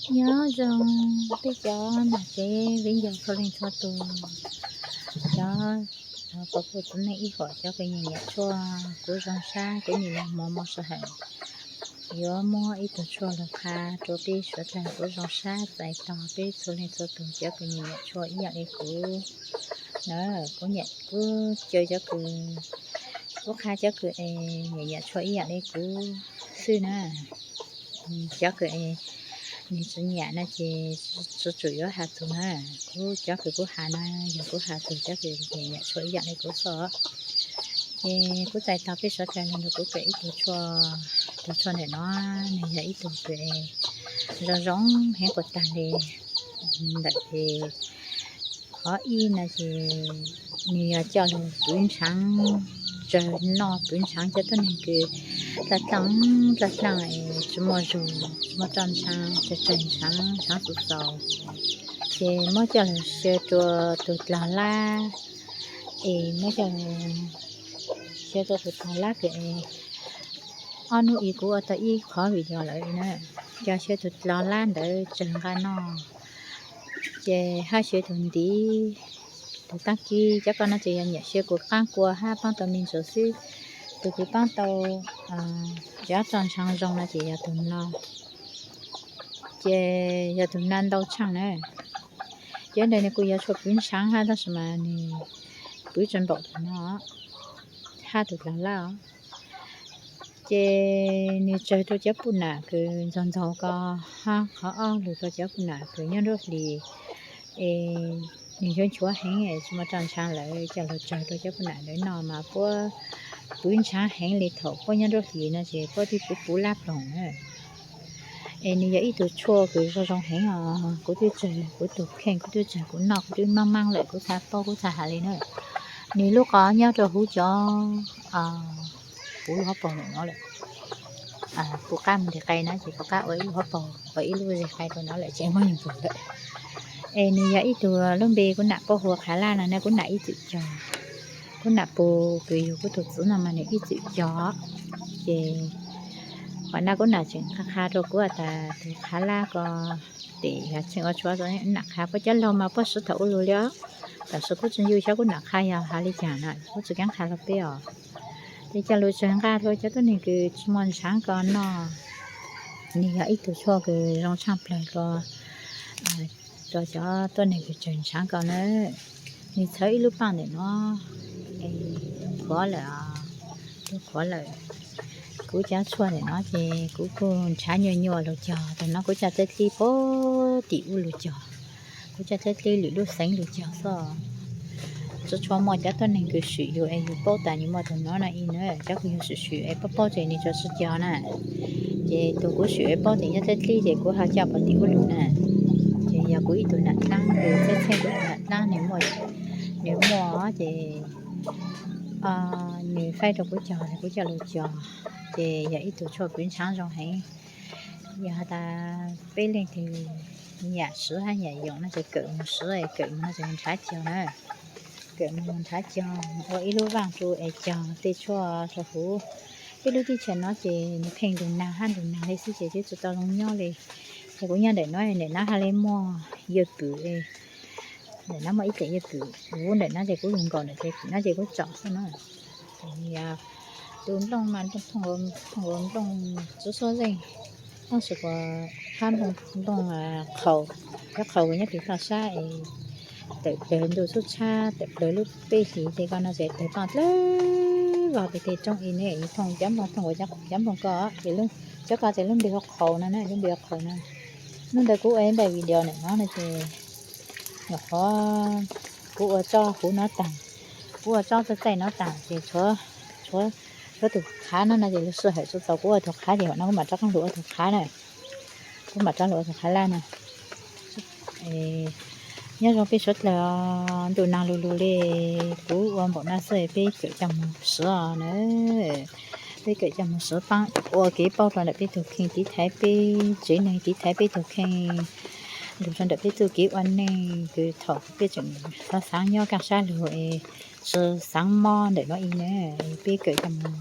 Nyob zoo peb cov nam tsev viv ncaus txhua leej txhua tus, cov, cov pog pug txiv neej ib huam, cov kws nyiam nyiam tshuaj, kuv zoo sab kuv nim los hmo mos sawv hawm yuav muab ib tug tshuaj los qha rua peb suav dlawg kuv zoo sab txais tog peb txhua leej txhua tus cov kws nyiam nyiam tshuaj ib yam li kuv na. Kuv nyiam, kuv caw cov kws, kuv qha cov kws es nyiam nyiam tshuaj ib yam li kuv xwb na. Cov kws es nws tsis nyiam no ces tsis tsum yuav has txug na. Kuv cov kws kuv has na yog kuv has txug cov kws nyiam nyiam tshuaj ib yam li kuv xwb. Ces kuv txais tog peb suav dlawg los nrug kuv kawm ib tug tshuaj. Tug tshuaj ntawm no nws yog ib tug kws zoo zoo heev quas tag li ntawm ces qhov ib no ces nws yog coj lug pwv ntshaav, tsawg noj pwv ntshaav cov tuab neeg kws dlaj dlaaj, dlaj dlaaj tsis muaj zug, tsis muaj roj ntshaav, tsawg tsawg ntshaav, ntshaav txaus txaus, ces muab coj lug xyaw rua tug dlog lab, es muab coj lug xyaw rua tug dlog lab kws es ob nub ib kuv ua tau ib qhov video lawm na, coj xyaw tug dlog lab ntawd tsawg nqaj noj, ces hab xyaw tug ntiv, tug taab kib, cov ko no ces yog nyiam xyaw kws qaab kua hab paab tau me ntsis xwb. Tug kws paab tau cov roj ntshaav zoo no ces yog tug no, ces yog tug no ntau tshaaj na. Cov ntawd nws kuj yog tshuaj pwv ntshaav hab tab sis mas nws pwv tsis npaum tug no hab tug dlog lab os. Ces nws tsawg rua cov puj nam kws ntxaug ntxaug ko, hab qhov ob lug rua cov puj nam kws nyob nruab hlis es nws yuav nchuav heev es tsis muaj roj ntshaav lawm, coj lug tsawg rua cov puj nam ntawd noj mas puab pwv ntshaav heev li thaum puab nyob nruab hlis no ces puab twb puv puv lab ploog na. Es nws yog ib tug tshuaj kws zoo zoo heev os. Kuv twb tsawg kuv tug kheej, kuv twb tsawg kuv noj, kuv twb maab maab lawm kuv txhaj paub kuv txhaj has li na. Nws lub qos nyob rua huv cov, puv lub hauv paug ntawm no lawm. Kuv qab mus nti qai na ces kuv qab ua ib lub hauv paug, ua ib lub zig qai rua no lawm ces muab nws npog lawm. Es nws yog ib tug lub npe kuv nam paub hu ua qhav lab no na, kuv nam ib txwm cog. Kuv nam pug kws yug kuv tug txiv no mas nws ib txwm cog. Ces qhov no kuv nam tseem qha qha rua kuv has tas tug qhav lab ko tes yog tseem ua tshuav, nam qha puab cov laug mas puab siv thaum ua lug li os. Tam sim kuv tsis ncu xyov kuv nam qha yog has li cas na, kuv tsis keev qha rua peb os. Ces coj lug tsawg nqaj rua cov tuab neeg kws tsis muaj ntshaav ko noj. Nws yog ib tug tshuaj kws zoo tshaaj plawg ko rua cov tuab neeg kws tsawg ntshaav ko na. Nws txhawv ib lub paaj ntawm no, qhuav lawm, qhuav lawm. Kuv cov tshuaj ntawm no ces kuv kuj nrhav nyuaj nyuaj lug cog, thaum no kuv coj dleb dlib puag tim ub lug cog, kuv coj dleb dlib lwm lub xeev lug cog xwb. Tsis tshua muaj cov tuab neeg kws swm yug es yug paub tas nws muaj tug no no i na, cov kws yug swm swm es paub paub ces nws tsuas sib cog na. Ces tug kuv swm es paub tias nyob dleb dlib ces kuv ho coj puag tim ub lug na. Ces yog kuv ib tug nam dlaab kws txheb txheb kuv tug nam dlaab nws muaj, nws muaj ces nws faib rua kuv cog, kuv coj lug cog. Ces yog ib tug tshuaj pwv ntshaav zoo heev. Yog has tas peb leej twg nyiam siv hab nyiam yoom no ces kawm mus siv, kawm mus no ces nrhav cog na. Kawm mus nrhav cog, ua ib lub vaaj rua es cog tej tshuaj rua huv. Peb lub teb chaws no ces nws pheej nrug nag hab nrug nag li xwb ces twb tsis tau zoo nyob li. Ces kuv nyob ntawm no, ntawm no has li muaj yawg pwm, ntawm no muaj ib tseem yawg pwm vuv ntawm no ces kuv lug nkaum ntawm tes pwm no ces kuv tsom xwb na. Ces yog tu nplooj mas nplooj thooj nkaus nplooj tsib xuab zeej, tab sis kuas hab nplooj qhaus, cov qhaus nyob pem toj sab es tawm plawg ntuj xub tshab, tawm plawg lub peb hlis tes ko no ces tawg paaj dlawb vog pem tej roob i ne, thooj cov nplooj thooj nkaus cov nplooj ko, ces cov ko ces lub npe hu qhaus no na, lub npe hu qhaus no. Hnub ntawd kuv ua ib npaj video ntawm no no ces nyuam qhuav kuv ua tsob huv no taag, kuv ua tsob txaij txaij no taag ces tshuav, tshuav tug qhav no no ces lug sij hawm tsis txaus kuv ua tug qhav ces huam no kuv mam rov qaab lug ua tug qhav na. Kuv mam rov lug ua tug qhav lab na. Nyob zoo peb suav dlawg, ntuj nag lug lug li, kuv ua npaum no xwb peb kawm coj mus siv os na. Peb kawm coj mus siv paab ua kev paub rua ntawm peb tug kheej, tiv thaiv peb tsev neeg, tiv thaiv peb tug kheej, lug rua ntawm peb txuj kev ua neej kws thaum peb tseem xaav xaav nyob kaaj sab lug es tsis xaav mob ntawm no i na. Peb kawm coj mus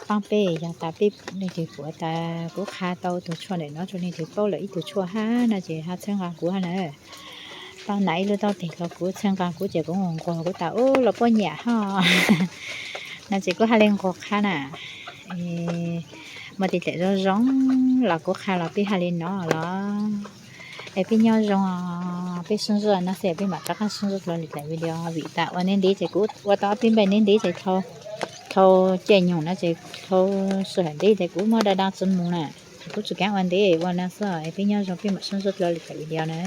paab peb yog tas peb leej twg puas tas kuv qha tau tug tshuaj ntawm no rua leej twg paub lawm ib tug tshuaj hab no ces ho txhawb nqaa kuv hab na. Tau nam ib lub taub teg los kuv txhawb nqaa kuv ces kuv nquag kuv tas ub los puab nyam hab no ces kuv ha le nquag qha na. Muaj tis taam zoo zoo los kuv qha los peb ha le no los. Es peb nyob zoo, peb sib ntsib no xwb, peb mam rov qab sib ntsib dlua lwm daim video vim tas ua ntev ntev ces kuv ua tau ob peb npe ntev ntev ces dhau caij nyoog no ces dhau sij hawm ntev ces kuv muab da da tsi mus na. Kuv tsi kaav ua ntev ua no xwb, es peb nyob zoo peb mam sib ntsib dlua lwm daim video na.